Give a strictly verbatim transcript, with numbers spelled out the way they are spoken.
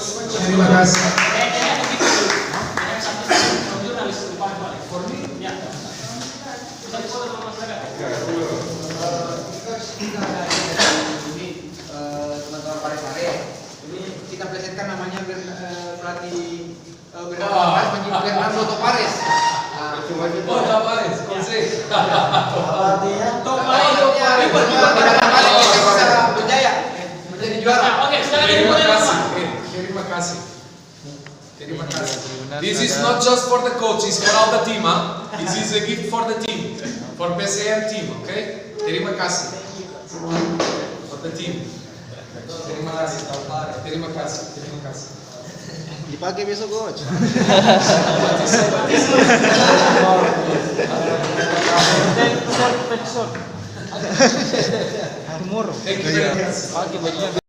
Terima kasih. Ini, eh, teman-teman Paris Are. Ini kita plesetkan namanya Bern-, eh, pelatih, eh, Bernardo Paris, Bernardo Topares. Ah. Oh, Topares, Jose. Topares. Bernardo Topares, kita bisa berjaya, menjadi juara. Oke, silakan. Terima kasih. Eh, terima kasih. Terima kasih. This is not just for the coach, it's for all the team, huh? This is a gift for the team, for P S M team, okay? Terima kasih. For the team. Terima kasih. Terima kasih. Terima kasih. Dipakai besok, coach. Tomorrow. Thank you very much. Pakai bajunya.